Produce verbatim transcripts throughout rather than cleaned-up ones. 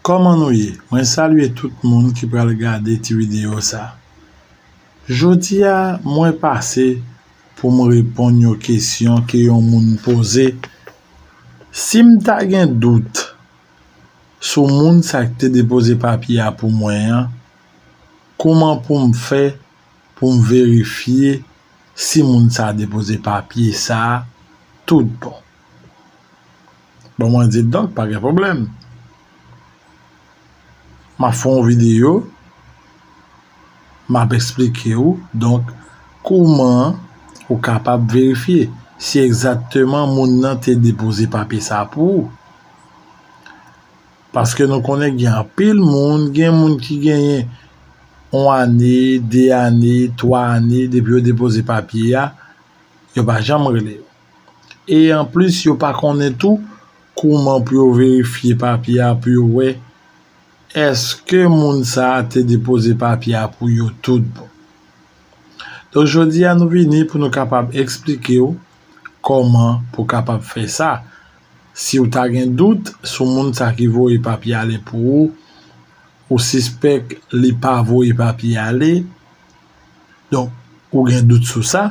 Kòman nou ye? Mwen salye tout moun ki pral gade ti videyo sa. Jodi a, mwen pase pou m reponn yon kesyon ke yon moun poze. Si m ta gen dout sou moun sa ki te depoze papye a pou mwen an, kòman pou m fè pou m verifye si moun sa a depoze papye sa a tout bon? Bon, mwen di l, donk, pa gen pwoblèm. M ap fè yon videyo, m ap eksplike w, donk, kòman ou kapab verifye si egzakteman moun nan te depoze papye sa a pou ou. Paske nou konnen gen anpil moun, gen moun ki genyen yon ane, de ane, twa ane, depi yo depoze papye a, yo pa janm rele yo. E anplis, yo pa konnen tou kòman pou yo verifye papye a pou yo wè èske moun sa a te depoze papye a pou yo tout bon. Donk, jodi a, nou vini pou nou kapab eksplike w kòman pou w kapab fè sa. Si w ta gen dout sou moun sa ki voye papye ale pou ou, ou sispèk li pa voye papye ale, donk, ou gen dout sou sa,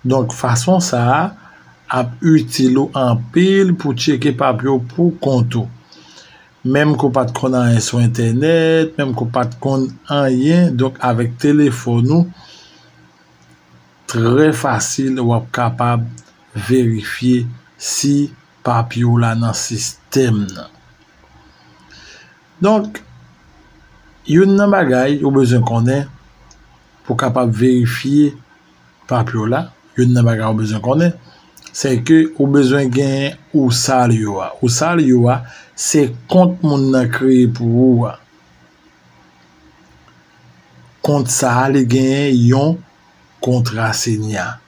donk, fason sa a ap itil ou anpil pou tcheke papye w pou kont ou. Menm ke w pa t konn anyen sou entènèt, menm ke w pa t konn anyen, donk, avèk telefòn ou, trè fasil, w ap kapab verifye si papye w la nan sistèm nan. Donk, youn nan bagay ou bezwen konnen pou w kapab verifye papye w la, youn nan bagay ou bezwen konnen, se ke ou bezwen gen usal yo a. Usal yo a, se kont moun nan kreye pou ou a. Kont sa a, li genyen yon kontra Senya.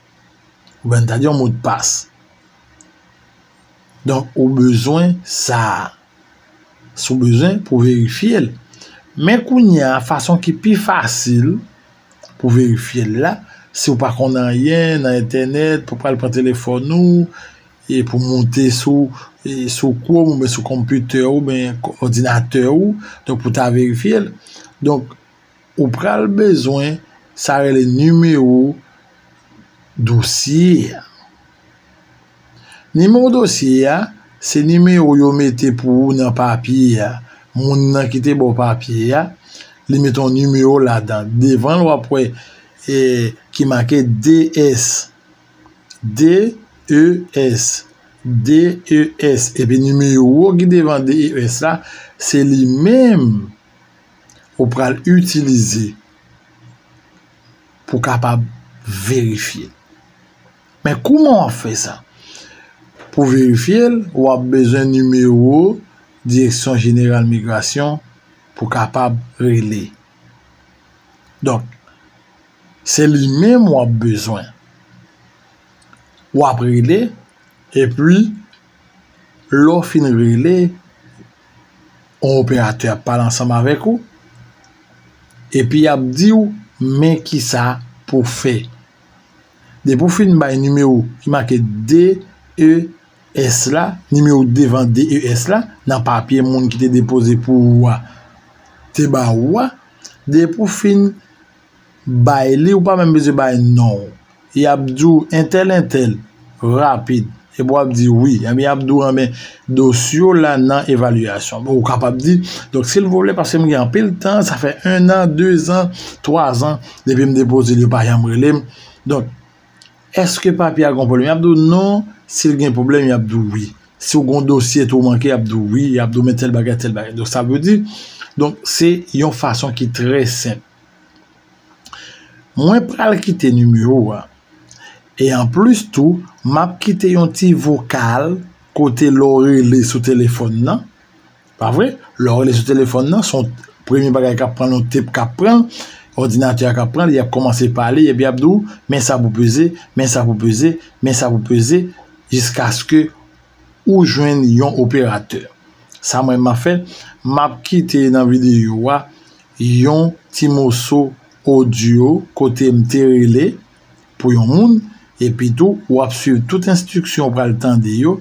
Oubyen n ta di yon modpas. Donk, ou bezwen sa a. Si w bezwen pou verifye l. Men kounye a, fason ki pi fasil pou verifye l la, si w pa konn anyen nan entènèt, pou pral pran telefòn ou, e pou moute sou, e sou Chrome oubyen sou konpitè ou, oubyen òdinatè ou, donk pou ta verifye l. Donk, ou pral bezwen sa rele nimewo dosye a. Nimewo dosye a, se nimewo yo mete pou ou nan papye a. Moun nan ki te ba w papye a, li mete yon nimewo ladan. Devan l, w ap wè, e, ki make D S. D E S. D E S. Epi nimewo ki devan D E S la, se li menm ou pral itilize pou kapab verifye. Men kòman w ap fè sa? Pou verifye l, w ap bezwen nimewo Direksyon Jeneral Migrasyon pou kapab rele. Donk, se li menm w ap bezwen. W ap rele, epi lè w fin rele, yon operatè ap pale ansanm avèk ou, epi y ap di w men kisa pou w fè. Depi w fin bay nimewo ki make D E S la, nimewo devan D E S la, nan papye moun ki te depoze pou ou a, te ba ou a, depi w fin bay li, ou pa menm bezwen bay non w. Y ap di w entèl, entèl, rapid. Epi w ap di wi. Ebyen, y ap di w, enben, dosye w la nan evalyasyon. Bon, ou kapab di, donk, silvouplè, paske m gen anpil tan, sa fè en an, de zan, twa zan, depi m depoze l, yo pa janm rele m. Donk, èske papye a gen pwoblèm? Y ap di w non, si l gen pwoblèm, y ap di w wi. Si w gen yon dosye tou w manke, y ap di w wi, y ap di w men tèl bagay, tèl bagay. Donk, sa vle di, donk, se yon fason ki trè senp. Mwen pral kite nimewo a. E anplis tou, m ap kite yon ti vokal kote lè w rele sou telefòn nan. Pa vre? Lè w rele sou telefòn nan, se yon premye bagay k ap pran l, yon tep k ap pran l, òdinatè a k ap pran l, y ap kòmanse pale, epi y ap di w, men sa pou peze, men sa pou peze, men sa pou peze, jiskaske ou jwenn yon operatè. Sa mwen m ap fè, m ap kite nan videyo a yon ti moso odyo kote m te rele pou yon moun, epi tou w ap swiv tout enstriksyon w pral tande yo,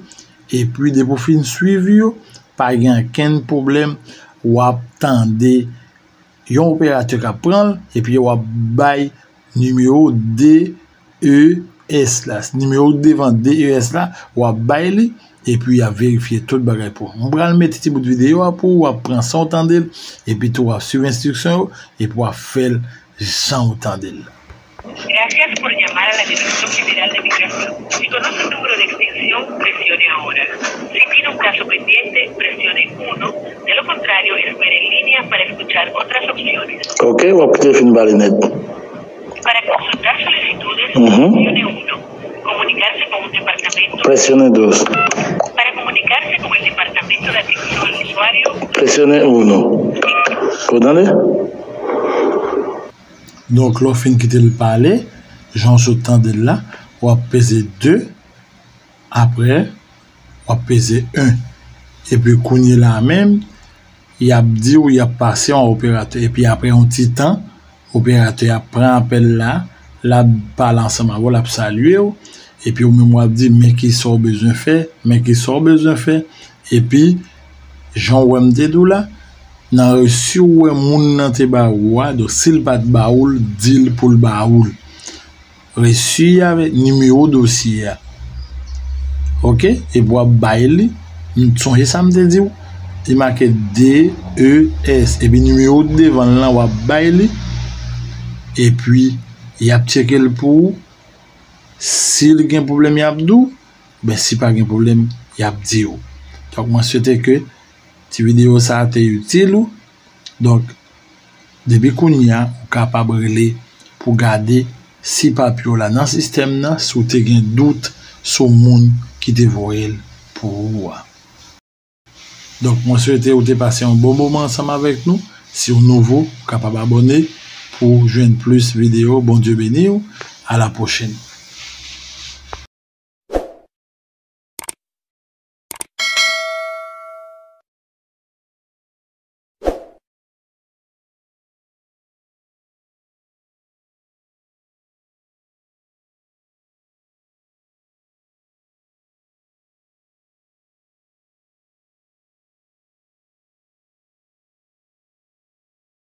epi depi w fin swiv yo, pa gen okenn pwoblèm, w ap tande yon operatè k ap pran l, epi w ap bay nimewo D E S la. Nimewo devan D E S la, w ap bay li, epi y ap verifye tout bagay pou ou. M pral mete ti bout videyo a pou ou, w ap pran san w tande l, epi tou w ap swiv enstriksyon yo, epi w ap fè l jan w tande l. Gracias por llamar a la Dirección General de Migración. Si conoce el número de extensión, presione ahora. Si tiene un caso pendiente, presione uno. De lo contrario, espere en línea para escuchar otras opciones. Ok, w ap kite fin pale nèt. Para consultar solicitudes, presione uno. Comunicarse con un departamento. Presione dos. Para comunicarse con el departamento de atención al usuario, presione uno. Ou tande? Donk, lè w fin kite l pale, jan w sot tande l la, w ap peze de, apre, w ap peze en. Epi kounye la menm, y ap di w y ap pase yon operatè. Epi apre yon ti tan, operatè a pran apèl la, l ap pale ansanm avè w, l ap salye w, epi ou menm w ap di, men ki sa w bezwen fè, men ki sa w bezwen fè, epi jan w wè m te di w la, nan resi w wè moun nan te ba ou a, donk si l pa t ba ou l, di l pou l ba ou l. Resi a avèk nimewo dosye a. Ok? Epi w ap bay li. M sonje sa m te di w? Li make D E S. Epi nimewo devan l lan, w ap bay li. Epi, y ap tcheke l pou ou. Si l gen pwoblèm, y ap di w. Ben, si pa gen pwoblèm, y ap di w. Donk, mwen swete ke ti videyo sa a te itil ou. Donk, depi kounye a, ou kapab rele pou gade si papye w la nan sistèm nan, si w te gen dout sou moun ki te voye l pou ou a. Donk, mwen swete ou te pase yon bon moman ansanm avèk nou. Si w nouvo, ou kapab abòne pou jwenn plis videyo. Bondye beni w. A la pwochèn.